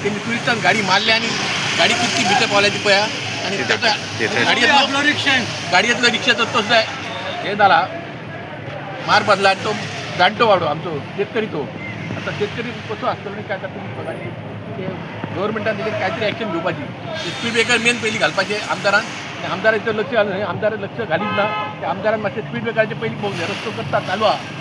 तेमी टुरिस्टान गाडी मारली आनी गाडी कितकी भितर पावल्या ती पळया आनी गाडयेंतलो रिक्षाचो तसो हे जाला मार बदला आनी तो जाणटो वाडो आमचो शेतकरी तो आतां शेतकरी कसो आसतलो न्ही काय तुमी बघा ते गव्हर्मेंटान तेजेर कांय तरी एक्शन घेवपाची. स्पीड ब्रेकर मेन पयलीं घालपाचें आमदारान आनी आमदाराचें लक्ष घालूं न्हय, आमदारान लक्ष घालीच ना. ते आमदारान मातशें स्पीड ब्रेकराचें पयलीं पळोवंक जाय. रस्तो करता चालू आहा.